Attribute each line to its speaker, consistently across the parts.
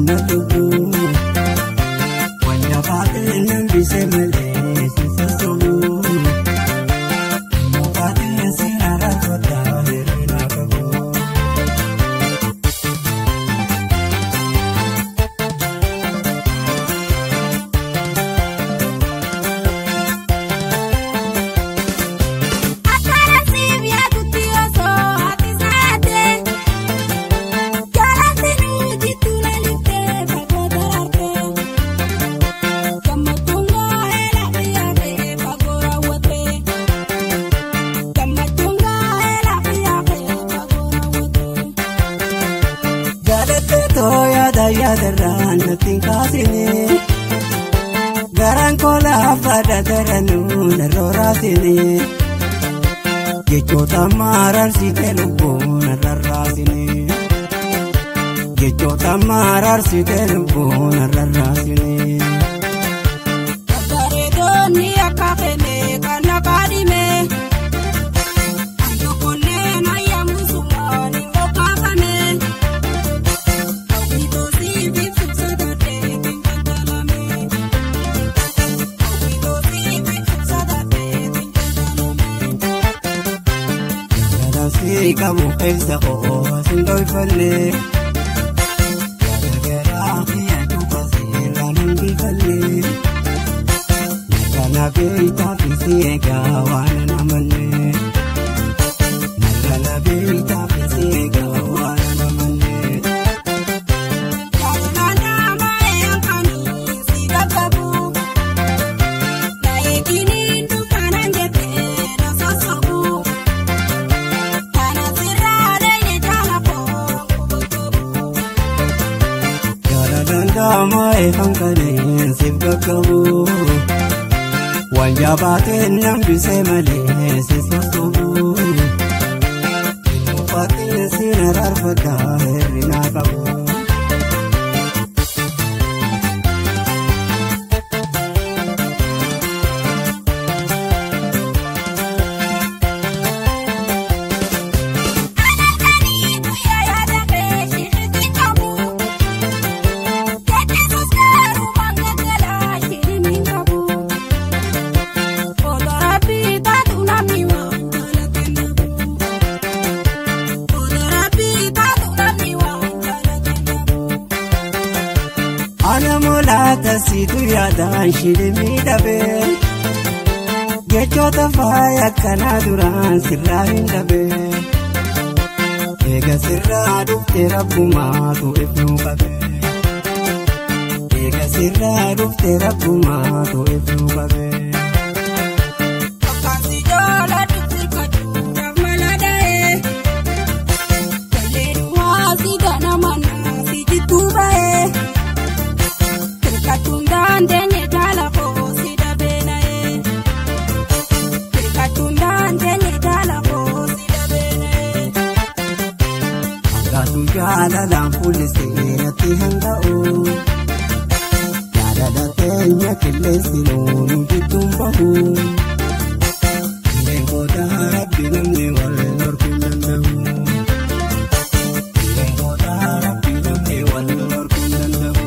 Speaker 1: humna lubbuu. Wanta baatee nambise malee si sossobuu. Mukaatee si araarfata hir'ina qabu. Yaadarraan natti hin kaasine garaan koo lafa daranuu narra raasine jechoota maararsite lubbuun narra raasine jechoota maararsite lubbuun narra raasine.
Speaker 2: Bareedoonni akka fene kan akka dhime tokkollee nayyamu sumaan hin bokkaafame.
Speaker 1: Kamu keessa koo sin dhoyfanne yaada garaa kiyya cufa seeraan hin bifanne narra beektaa fi si eegaa waan hin amanne narra beektaa fi si eegaa waan hin amanne. Danda'amaa hanqaneen siif qaqqabu waan jabaateen nambisee malee si sossobu uffatiin si araarfata hir'ina qabu. Ana mulaata siitu yaadaan shilimii dhabee jechoota faaya akkanaa duraan sirraa hin dhabee eega sirraa dhufte rabbumaatu ifnuu qabee eega sirraa dhufte rabbumaatu ifnuu qabee.
Speaker 2: Akkaansi jaaladhu sirkachuudhaaf mala dha'ee galleen waasi ganama naasi jittuu ba'ee. Dandeenye jaala koosi dabeena'ee hirkachuun dandeenye jaala koosi dabeena'ee.
Speaker 1: Gaatu jaalalaan fuullisee natti hanga'u jaalala teenya qilleensi nu jidduun bahu jireen kootaa rabbi namni wal dhorkuu hin danda'u. Jireen kootaa rabbi namni wal dhorkuu hin danda'u.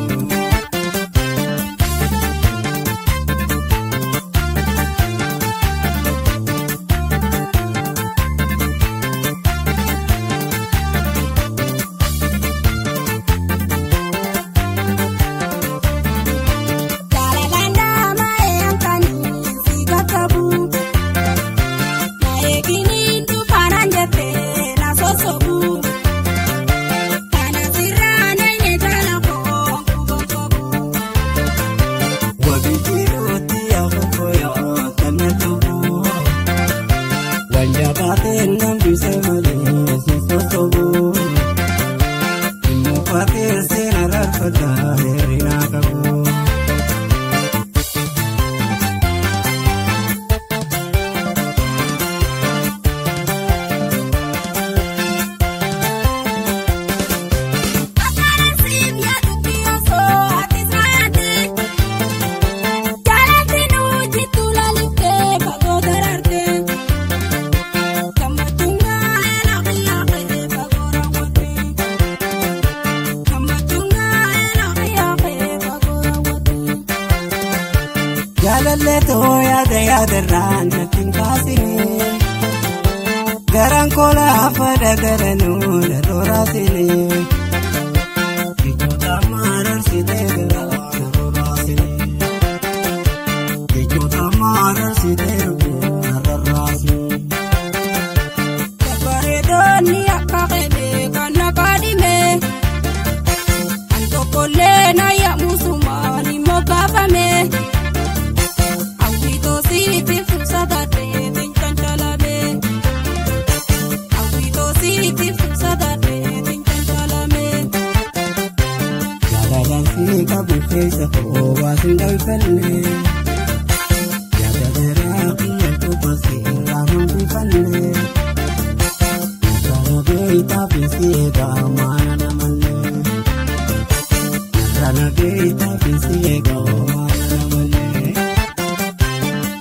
Speaker 2: Jaalala ndaamaa eeyyam kan si qaqqabu.
Speaker 1: Jaalallee too yaada yaadarraan natti hin kaasine. Garaan kola afadha garanuu na rooraasine. Jechoota maararsitee garaa na rooraasine. Jechoota maararsitee na rarraasine.
Speaker 2: Bareedoonni akka qeebee kan na kaadhime. An tokkollee na yaamusumaan hin moggaafame. Hawwitoo siif ibsa taatee fincanchalame. Hawwitoo siif ibsa taatee fincanchalame.
Speaker 1: Jaalalaan si qabu keessa koo baasuun dhalfanne. Yaada garaa kiyya tokko si irraa hambifanne. Kana beektaa fi si eegaa maana namallee. Kana beektaa fi si eegaa maana namallee.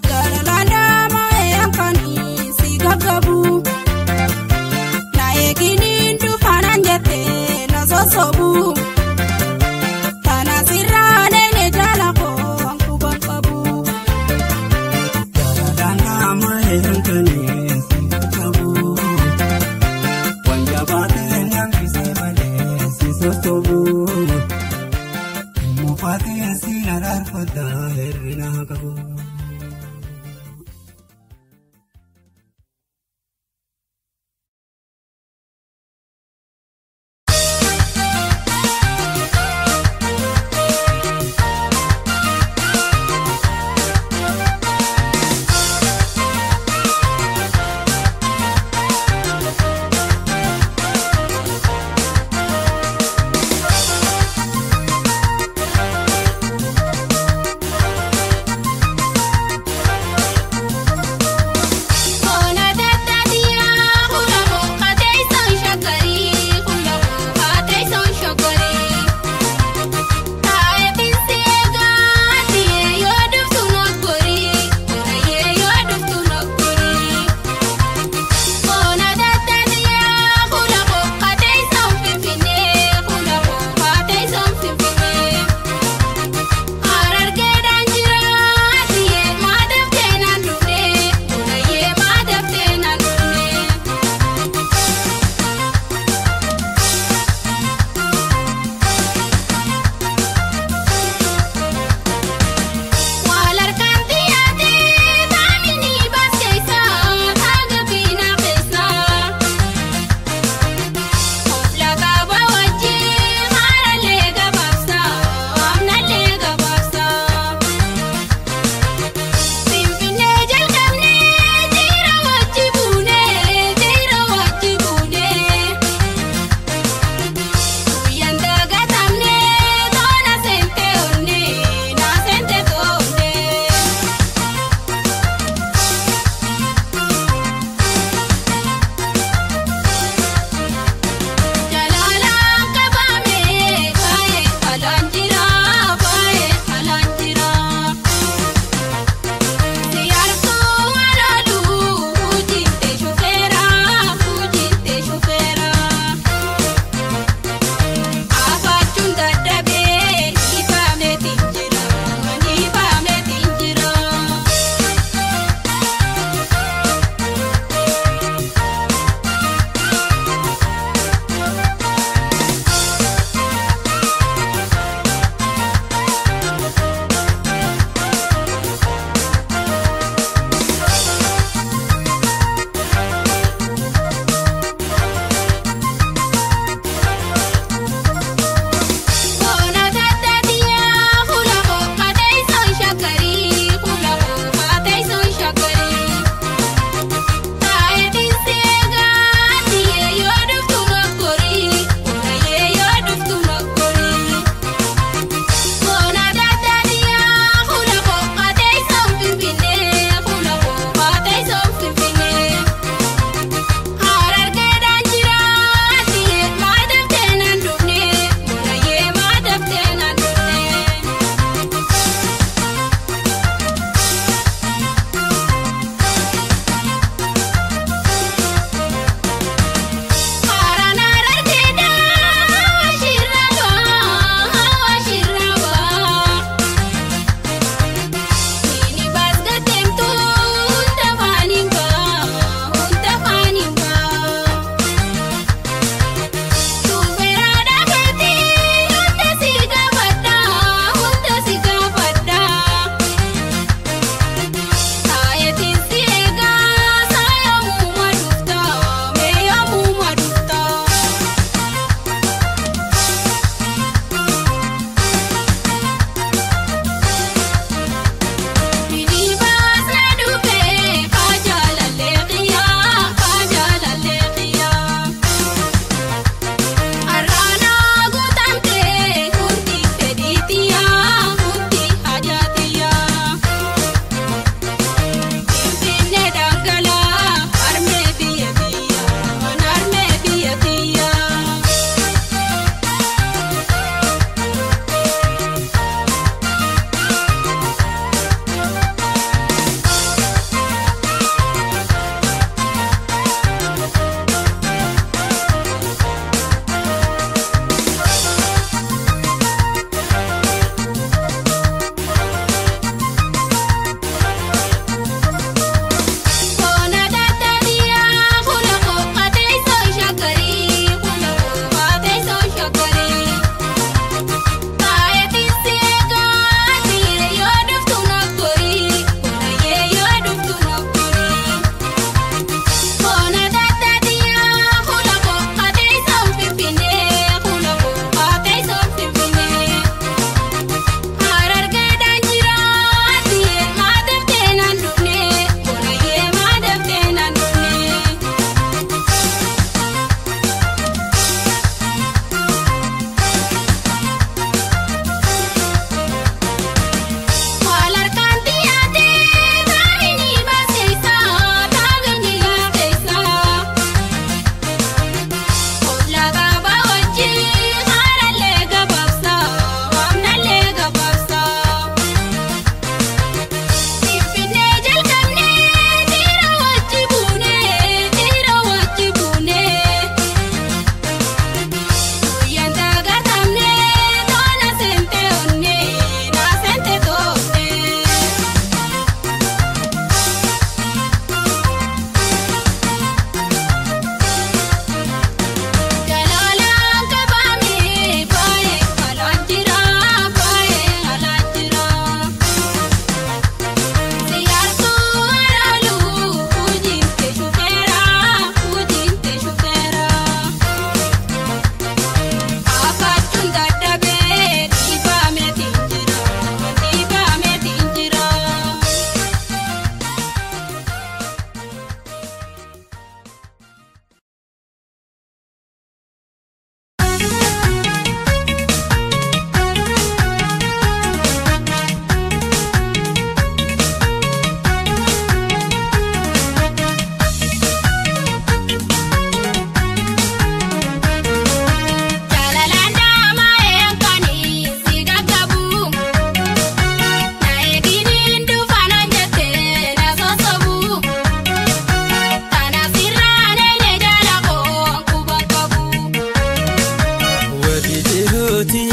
Speaker 2: Jaalalaan daamaa halkanii si gaggabu. Na eeginiin dhufaanaan jettee na sossobu. Kana sirraa nene jaala koo hanquban qabu.
Speaker 1: Jaalalaan nama eegalanii si qabu. Wanja baatee nyaanfisee malee si sossobu. Mufaatee si naraarfadha hir'ina qabu.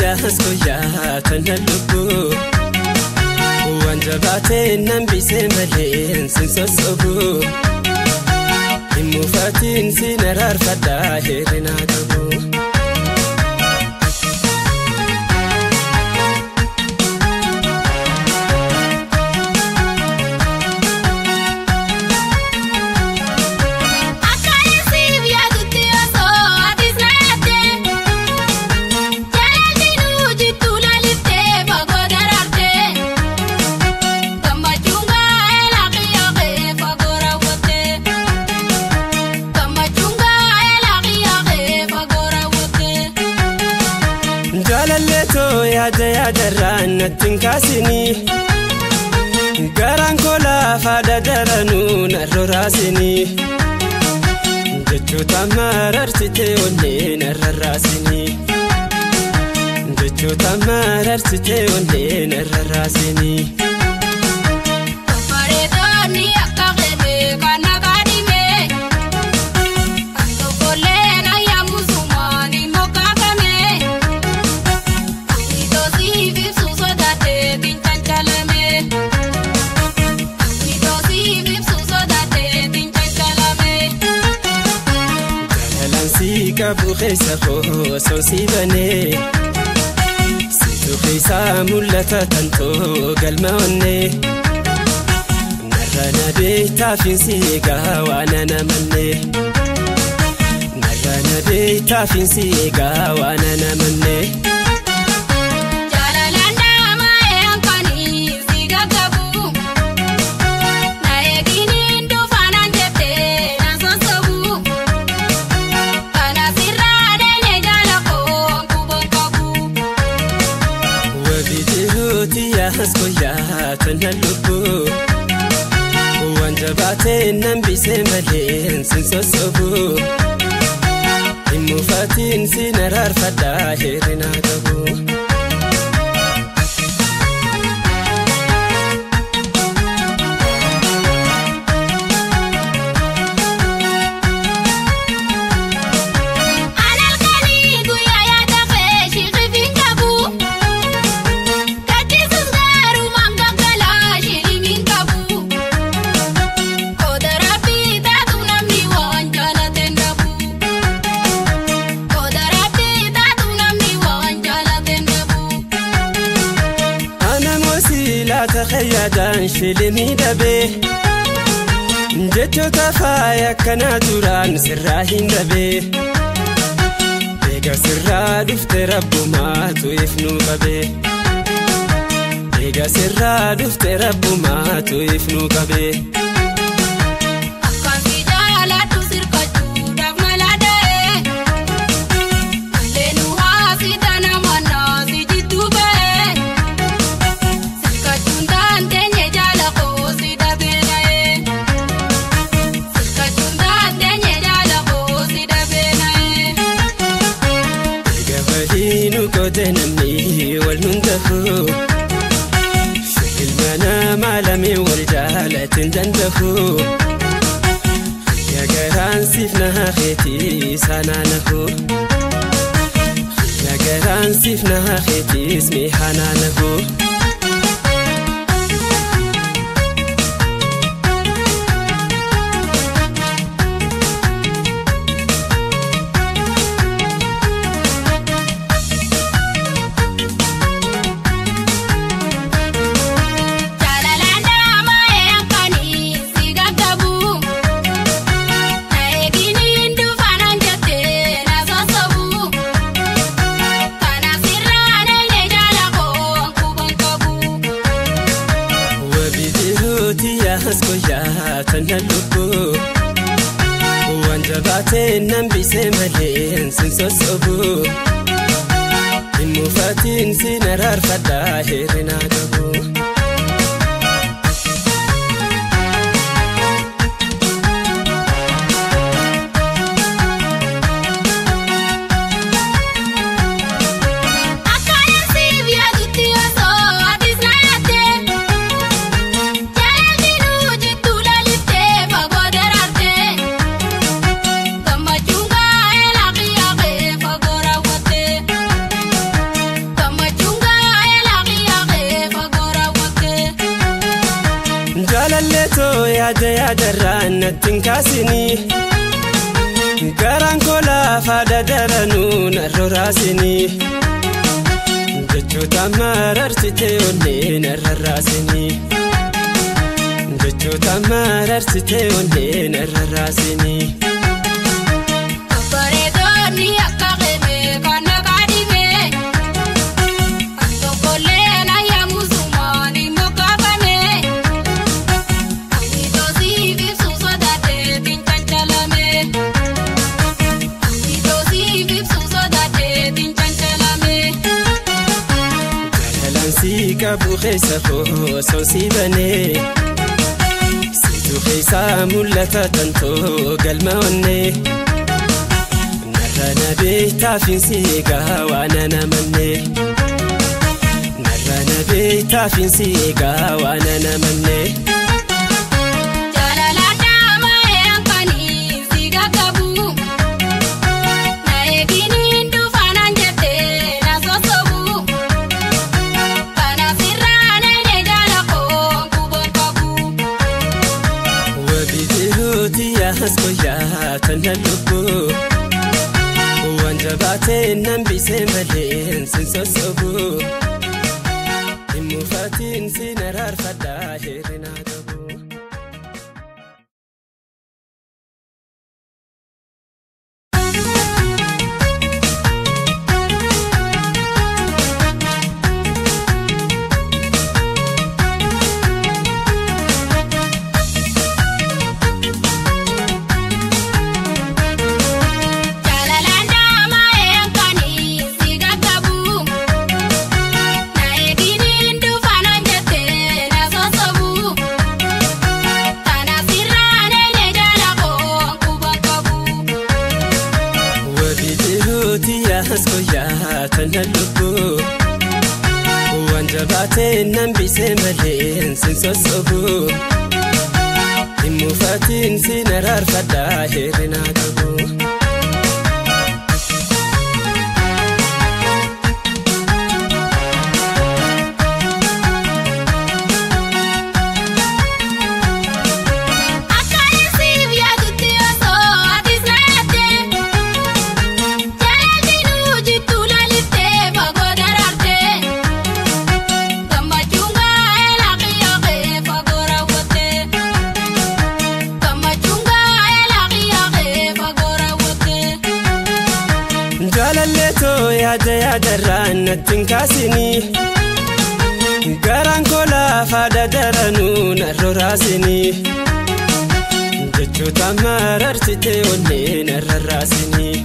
Speaker 1: yaas koyaa tana lubbuu waan jabaatee nan bisee malee sin sossobu hin mufatiin sin araarfadhaa hir'ina qabu. Jaalalleetoo yaada yaadarraa natti hin kaasinii garaan koo laafaa dadaranuu narra raasinii jechoota mararsitee onnee narra raasinii jechoota mararsitee onnee narra raasinii.
Speaker 2: Bareedoonni akka qeebee kana kaadhimee kan tokkollee na yaamusumaan mokaafame.
Speaker 1: Jaalalli qabu keessa koo osoo si banee situ keessa mul'ata tantoo galma onnee narra na beektaafin si eegaa waan ana mannee narra na beektaafin si eegaa waan ana mannee. Yaas tana lubbuu waan jabaatee nan bisee malee sin sossobu hin mufatiin sin araarfadhaa hir'ina qabu. Xayyaadhaan shilimii dhabee jechoota faaya akkanaa duraan sirraa hin dhabee eega sirraa dhufte rabbumaatu ifnuu qabee eega sirraa dhufte rabbumaatu ifnuu qabee.
Speaker 2: Akkaan si jaaladhu sirkachuudhaaf mala dha'ee malleen haasi tana manaa si jidduu ba'ee.
Speaker 1: Namni wal hundafu ilma namaa lameen wal jaalatin dandafu xiyya garaan siif na haqeetii sanaa nafu xiyya garaan siif na haqeetiis mi'aanaa nafu. Yaas tana lubbuu waan jabaatee nan bisee malee sin sossobu hin mufatiin sin araarfadhaa hir'ina qabu. natti hin kaasinii. Garaan koo lafa dadaranuu narra raasinii. Jechoota mararsitee onnee narra raasinii. Jechoota mararsitee onnee narra raasinii.
Speaker 2: Bareedoonni akka qeebee kan nagaa dhibee. Kan tokkollee na yaamusumaan hin mokaafame. Ani toosiif ibsu sodaateetiin cancalame. Ani toosiif ibsu sodaateetiin cancalame.
Speaker 1: Jaalalaan si qabu keessa koo osoo si banee. Situ keessa mul'ata tantoo galma onnee. Narra na beektaaf si eegaa waan ana mannee. Narra na beektaaf si eegaa waan ana mannee.
Speaker 2: Jaalalaan dhaama'ee hanqanii si gaggabu. Na eeginiin dhufaanaan jettee na sossobu. Kana sirraa neenee jaala koo kuboon qabu.
Speaker 1: Wabii jiruuti yaas guyyaa tana lubbuu. Waan jabaatee nan bisee malee sin sossobu. Hin mufatiin sin araarfadhaa hir'ina qabu.
Speaker 2: Jaalalaan dhaama'ee hanqanii si gaggabu. Na eeginiin dhufaanaan jettee na sossobu. Kana sirraa neenee jaala koo kuboon qabu.
Speaker 1: Wabii jiruuti yaas guyyaa tana lubbuu. Waan jabaatee nan bisee malee sin sossobu. Hin mufatiin sin araarfadhaa hir'ina qabu.
Speaker 2: Akka isiif yaadutti osoo atis na yaaddee. Jaalalli nuu jittuu laliftee fagoo daraartee. Gammachuun gaa'ela qiyyaaqee fagoo raawwattee. Gammachuun gaa'ela qiyyaaqee fagoo raawwattee.
Speaker 1: Jaalallee too yaada yaadarraan natti hin kaasinii. Garaan koo lafa dadaranuu narra raasinii. Jechoota mararsitee onnee narra raasinii.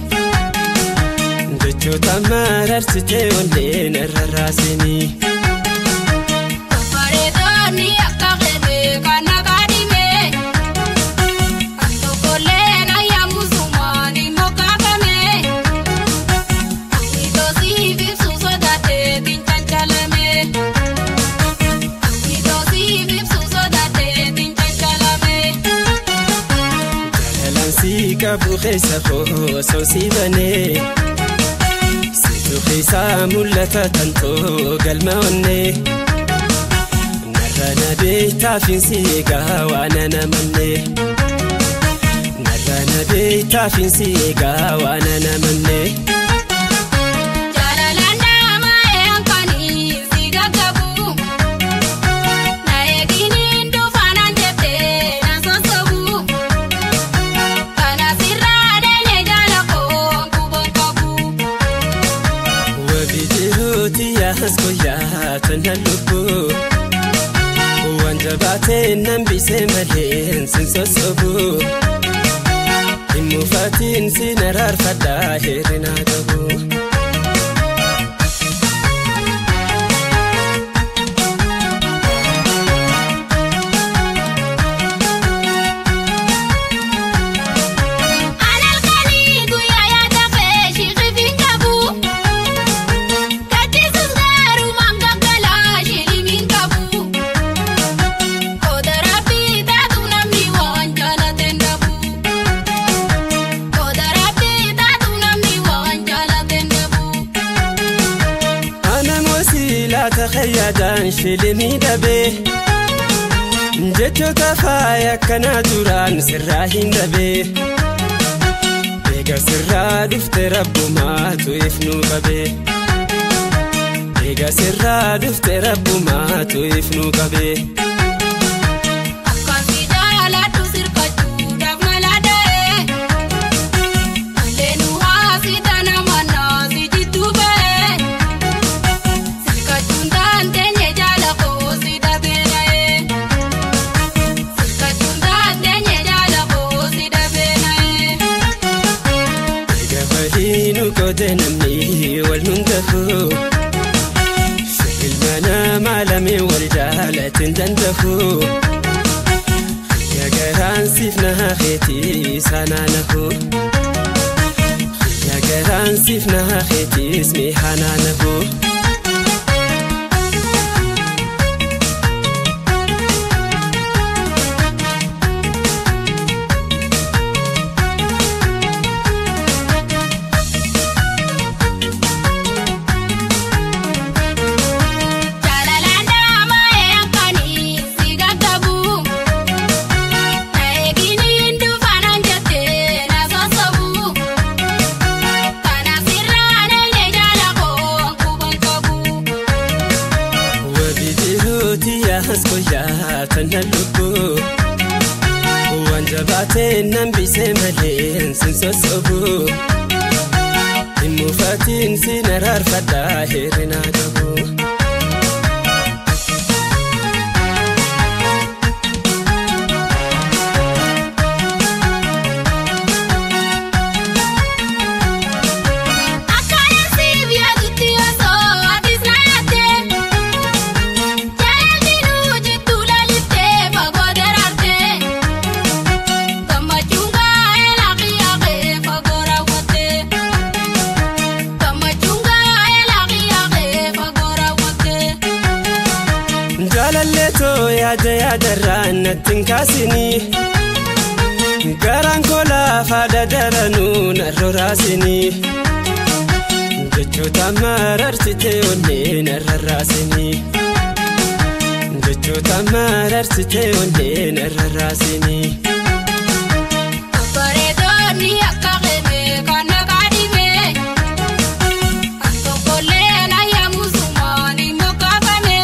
Speaker 1: Jechoota mararsitee onnee narra raasinii.
Speaker 2: Bareedoonni akka qeebee kan nagaa dhibee. Kan tokkollee na yaamusumaan hin mokaafame. Ani toosiif ibsu sodaateetiin cancalame. Ani toosiif ibsu sodaateetiin cancalame.
Speaker 1: Jaalalaan si qabu keessa koo osoo si banee. Situ keessa mul'ata tantoo galma onnee. Narra na beektaaf si eegaa waan ana mannee. Narra na beektaaf si eegaa waan ana mannee.
Speaker 2: Jaalalaan dhaama'ee hanqanii si gaggabu. Na eeginiin dhufaanaan jettee na sossobu. Kana sirraa neenee jaala koo kuboon qabu.
Speaker 1: Wabii jiruuti yaas guyyaa tana lubbuu. Waan jabaatee nan bisee malee sin sossobu. Hin mufatiin sin araarfadhaa hir'ina qabu.
Speaker 2: Analkanii guyyaa yaada kee shiqiif hin qabu. Gachiisus garuu mangagalaa shiliim hin qabu. Kooda rabbii taatu namni waan jaalate hin dhabu. Kooda rabbii taatu namni waan jaalate hin dhabu.
Speaker 1: Ana moosii laata kayyaadhaan shilimii dhabee. Jechoota faaya akkanaa duraan sirraa hin dhabee. Eega sirraa dhufte rabbumaatu ifnuu qabee. Eega sirraa dhufte rabbumaatu ifnuu qabee.
Speaker 2: Akkaan si jaaladhu sirkachuudhaaf mala dha'ee. Malleen haasita nama naasi jidduu ba'ee. Sirkachuun taanteenye jaala koo si dhabee na'ee. Sirkachuun taanteenye jaala koo si dhabee na'ee.
Speaker 1: Eega waliinu qoode namni wal nun tafu. Ilma namaa lameen wal jaalatin danda'u. Xiyya garaan siif na keetii sanaa nahu. Xiyya garaan siif na keetiis mi'aanaa nahu.
Speaker 2: Jaalalaan daamaa'ee akkaanii si gaggabu. Na eeginiin dhufaanaan jettee na sossobu. Kana sirraan illee jaala koo kuban qabu.
Speaker 1: Wabii jiruuti yaas koyyaa tana lubbuu. Waan jabaatee nan bisee malee sin sossobu. Hin mufatiin sin araarfadhaa hir'inaa qabu.
Speaker 2: Akkaan siif yaadutti osoo atis na yaaddee. Jaalalli nu jidduu laliftee fagoo daraartee. Gammachuun gaa'ee laaqii kee fagoo raawwattee. Gammachuun gaa'ee laaqii kee fagoo raawwattee.
Speaker 1: Jaalallee too yaada yaadarraa natti hin kaasinii. Garaan koo laafaa dadaranuu narra raasinii. Jechoota mararsitee onnee narra raasinii. Jechoota mararsitee onnee narra raasinii.
Speaker 2: Bareedoonni akka qeemee kan kaadhimee. Kan tokkollee na yaamusumaan hin moggaafame.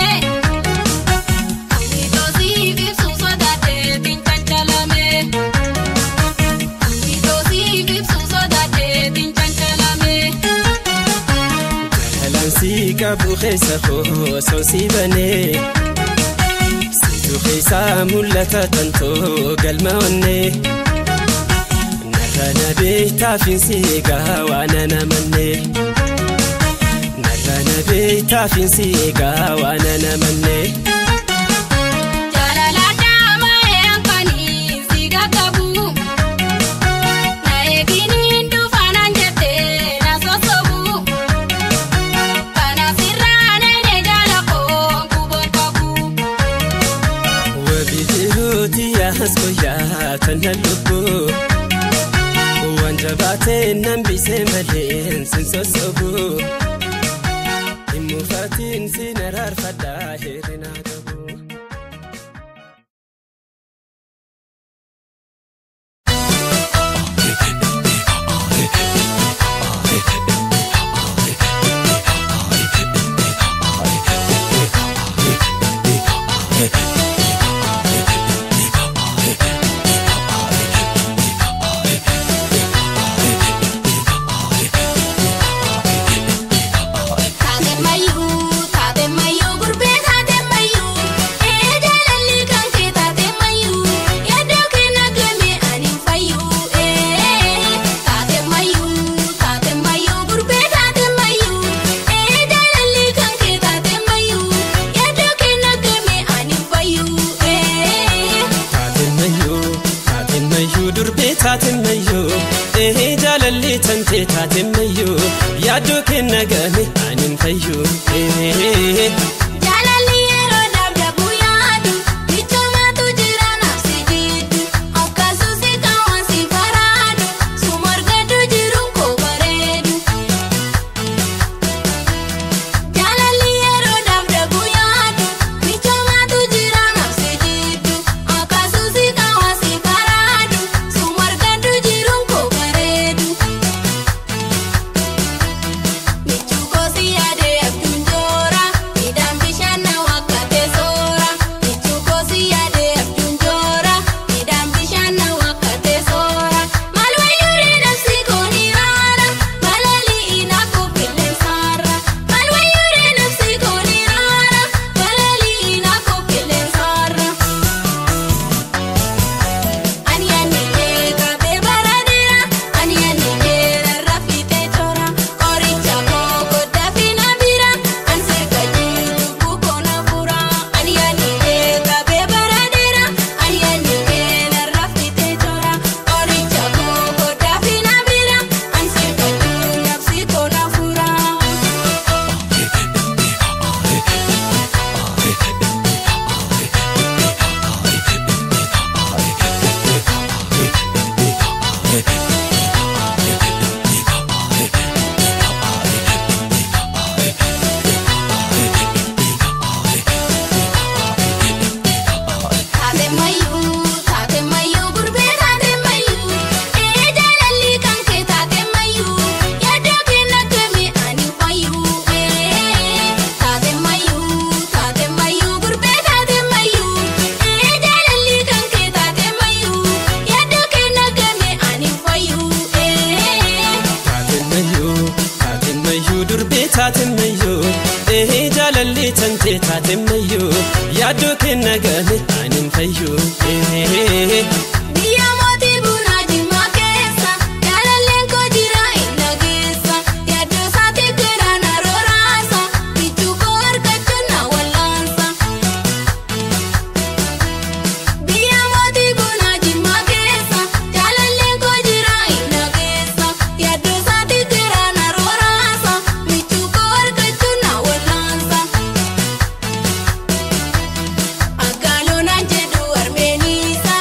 Speaker 2: Ani toosiif ibsu sodaatee tincancalame. Ani toosiif ibsu sodaatee tincancalame.
Speaker 1: Jaalalaan si qabu keessa koo osoo si banee. Situ keessa mul'ata tantoo galma onnee. Narra na beektaafin si eegaa waan ana mannee. Narra na beektaafin si eegaa waan ana mannee.
Speaker 2: Jaalalaan daamaa'ee akkaanii si gaggabu. Na eeginiin dhufaanaan jettee na sossobu. Kana sirraan illee jaala koo kuban qabu.
Speaker 1: Wabii jiruuti yaas koyyaa tana lubbuu. Waan jabaatee nan bisee malee sin sossobu. Hin mufatiin sin araarfadhaa hir'inaa qabu.
Speaker 2: Taate mayyuu taate mayyuu gurbee taate mayyuu ee jaalalli kan kee taate mayyuu yaadoo kenna game ani fayyuu ee taate mayyuu taate mayyuu gurbee taate mayyuu ee jaalalli kan kee taate mayyuu yaadoo kenna game ani fayyuu ee.
Speaker 1: Taateen mayyuu taateen mayyuu durbee taateen mayyuu ee jaalalli tantee taateen mayyuu yaaddoo kenna game ani hin fayyuu ee.
Speaker 2: Jaalalli yeroo dabdabu yaadu michoomaatu jira nafsi jiddu akkasumas kaawwan si faraadu sumargadu jiruun koo bareedu. Jaalalli yeroo dabdabu yaadu michoomaatu jira nafsi jiddu
Speaker 1: Durbee taatemmayyuu ee jaalalli tantee taatemmayyuu yaaddoo kenna gale anin fayyuu.
Speaker 2: Biyya mootii bunaa Jimmaa keessa jaalalleen koo jira hin dhageessa yaaddoo isaatii gara na rooraasa bichuu koo argachuun na wallaansa. Biyya mootii bunaa Jimmaa keessa jaalalleen koo jira hin dhageessa yaaddoo isaatii gara na rooraasa bichuu koo argachuun na wallaansa. Aggaaloonaan jedhu armeeniisa.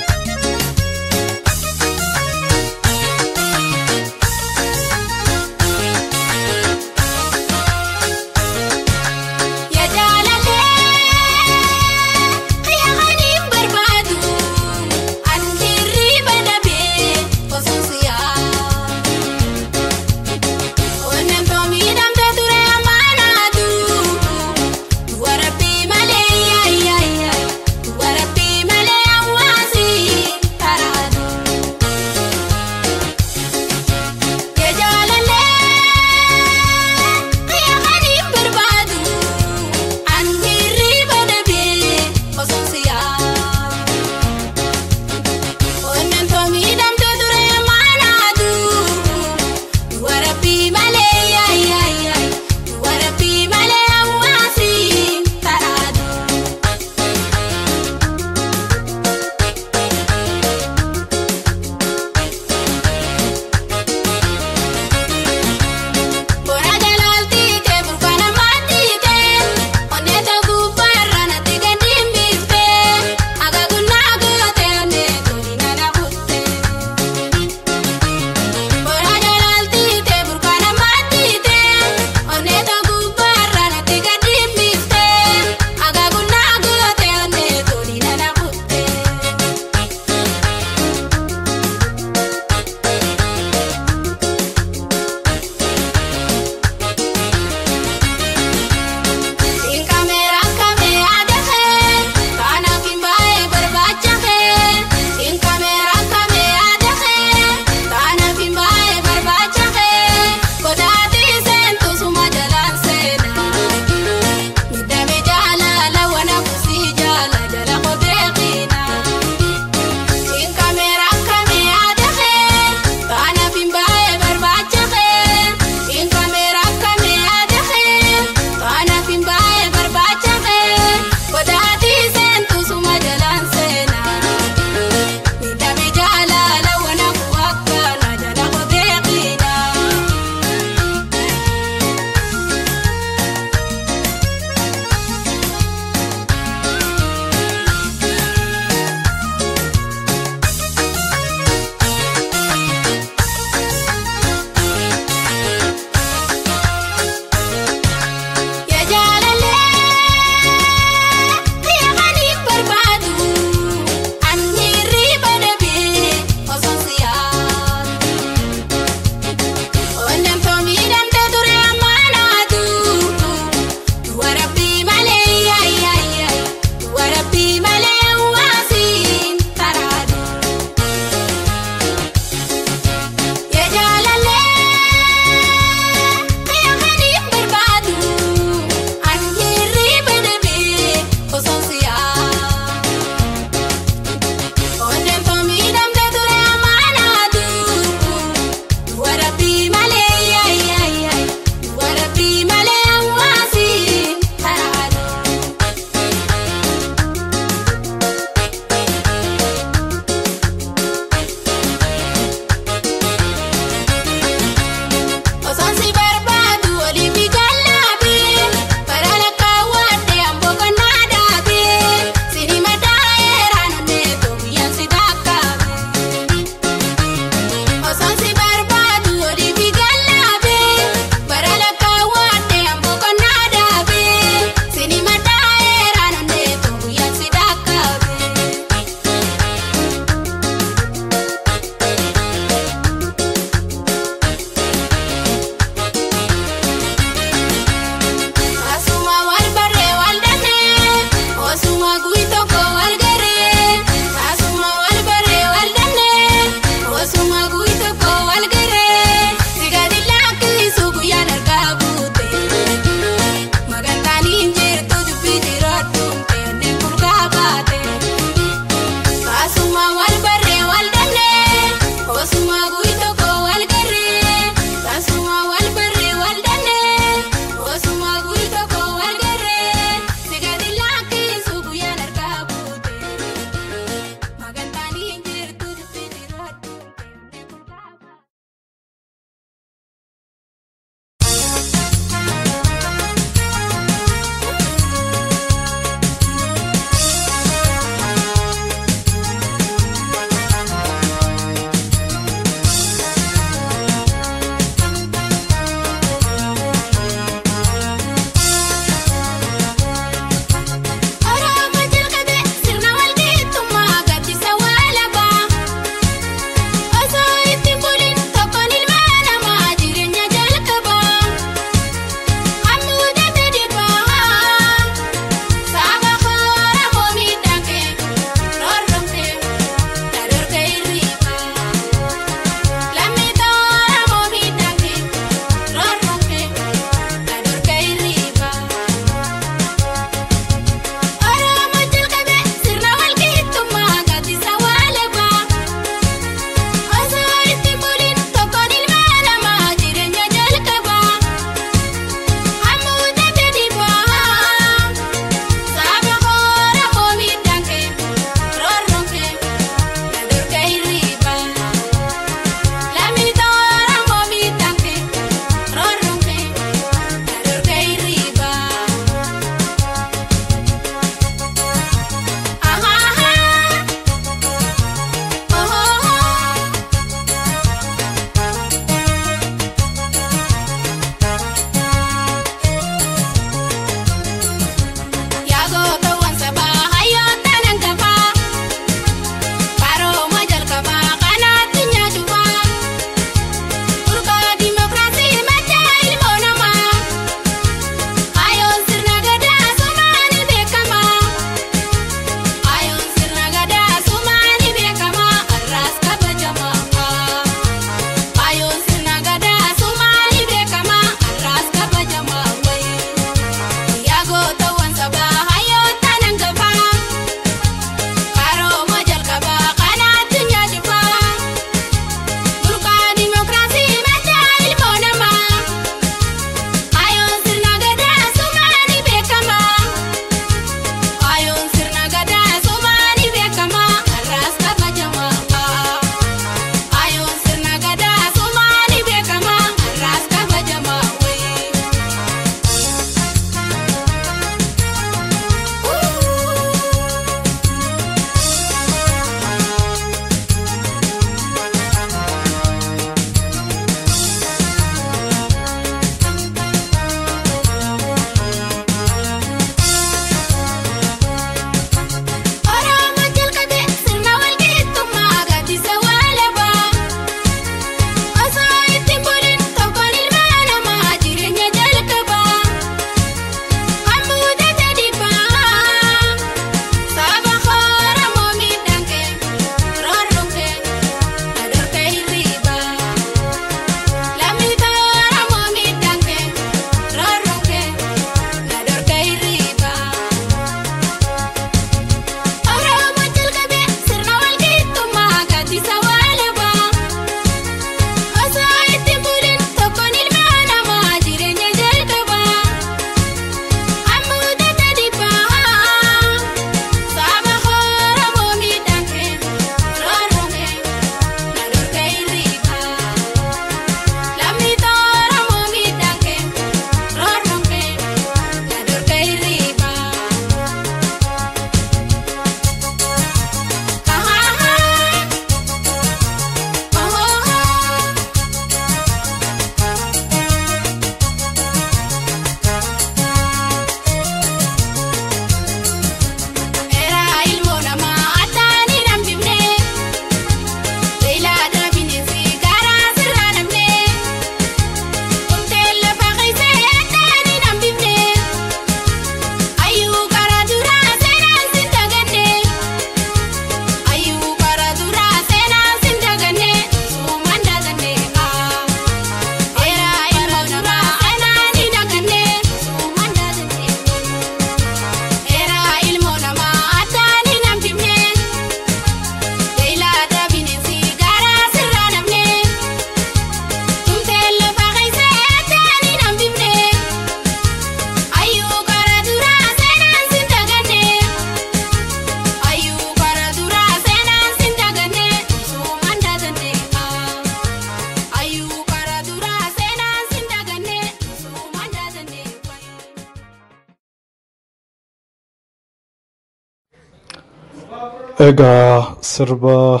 Speaker 3: Egaa sirba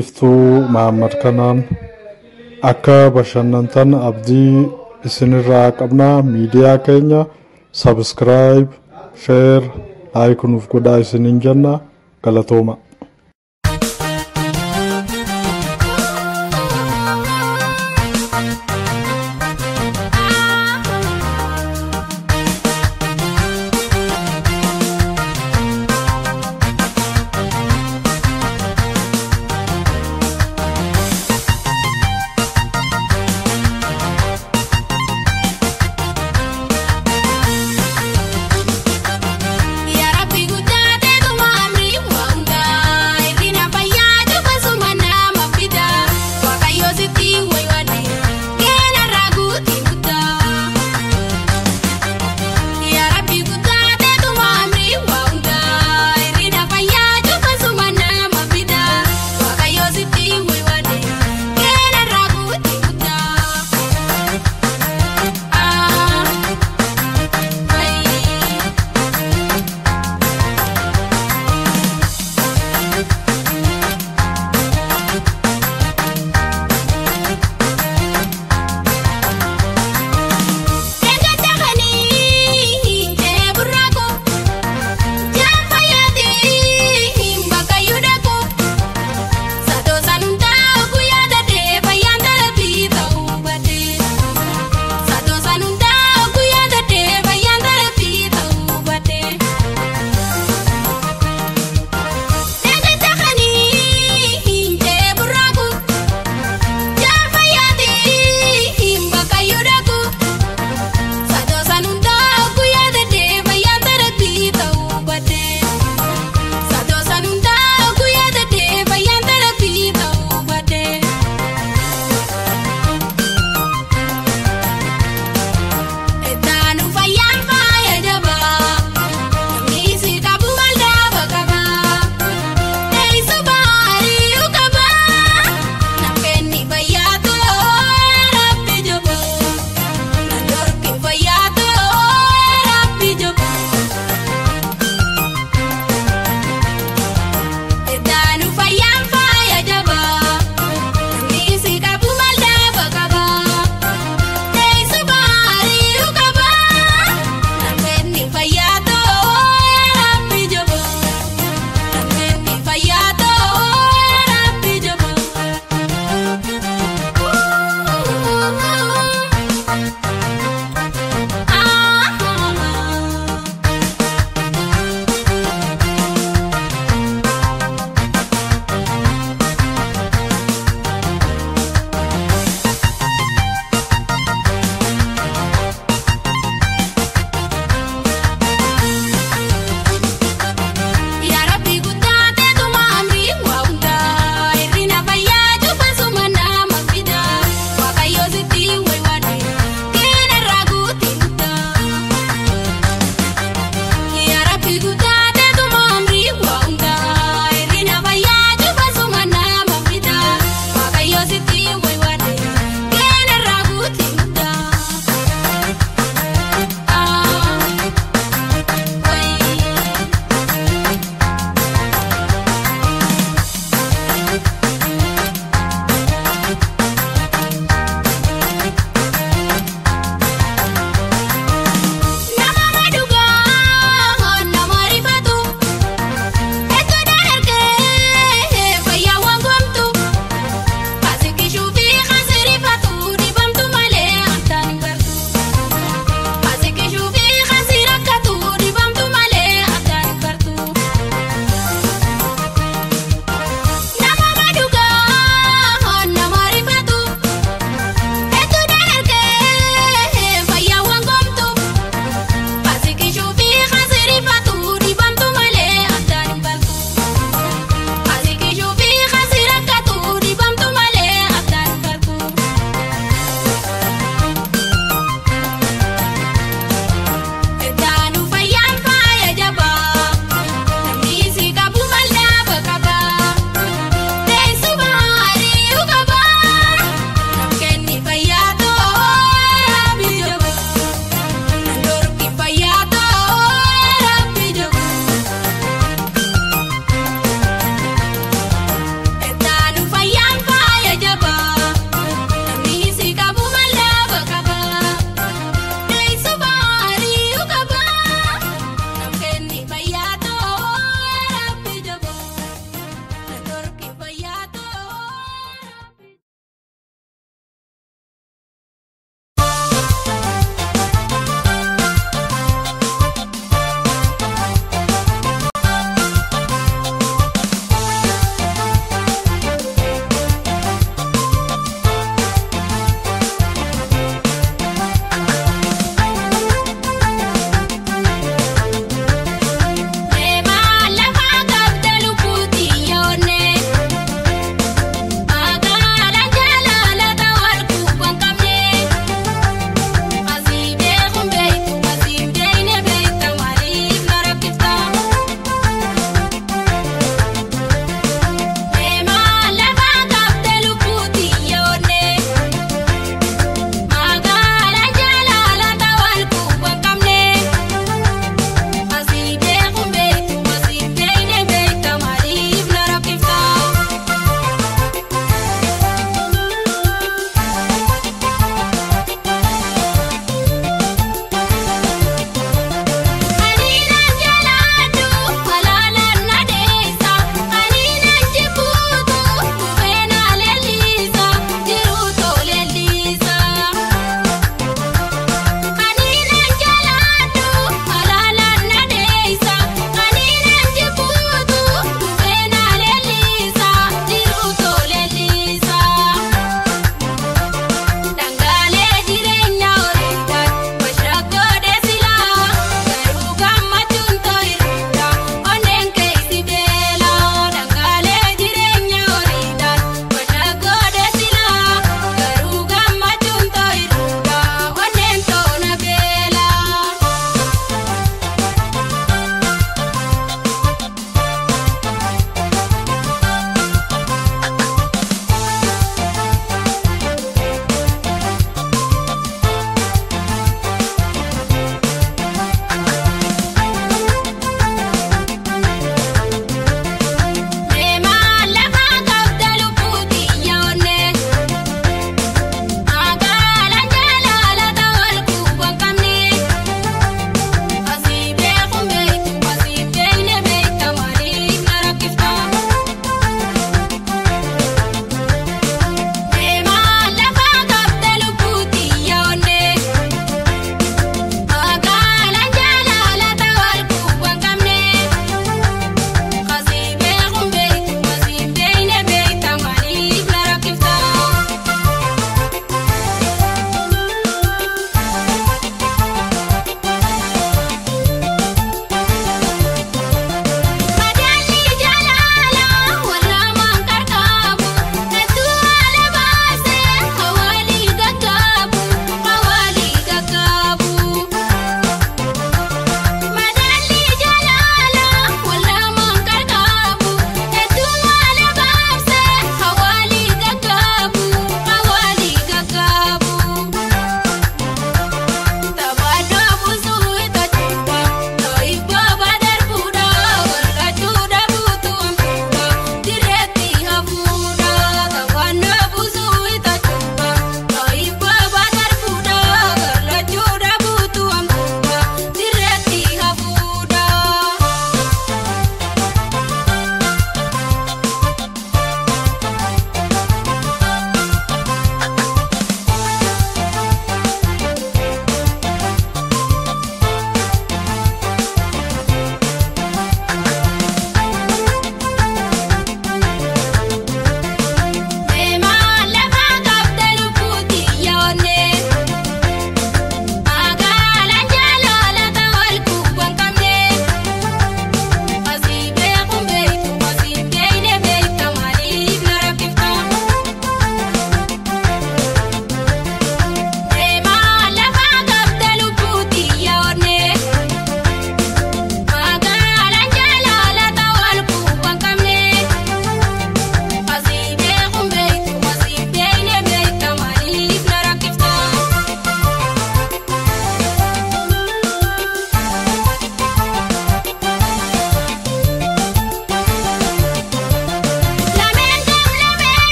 Speaker 3: Iftuu Mahammad kanaan akka bashannantan abdii isinirraa qabna. Miidiyaa keenya subscribe, share, like nuuf godhaa isiniin jenna. Galatooma.
Speaker 2: Yaa Rabbi guddaa teetuma amrii waa hundaa.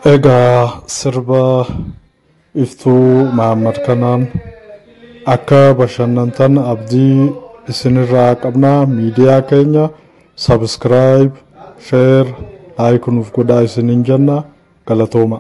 Speaker 3: Egaa sirba Iftuu Mahammad kanaan akka bashannantan abdii isinirraa qabna. Miidiyaa keenya subscribe, share, like nuuf godhaa isiniin jenna. Galatooma.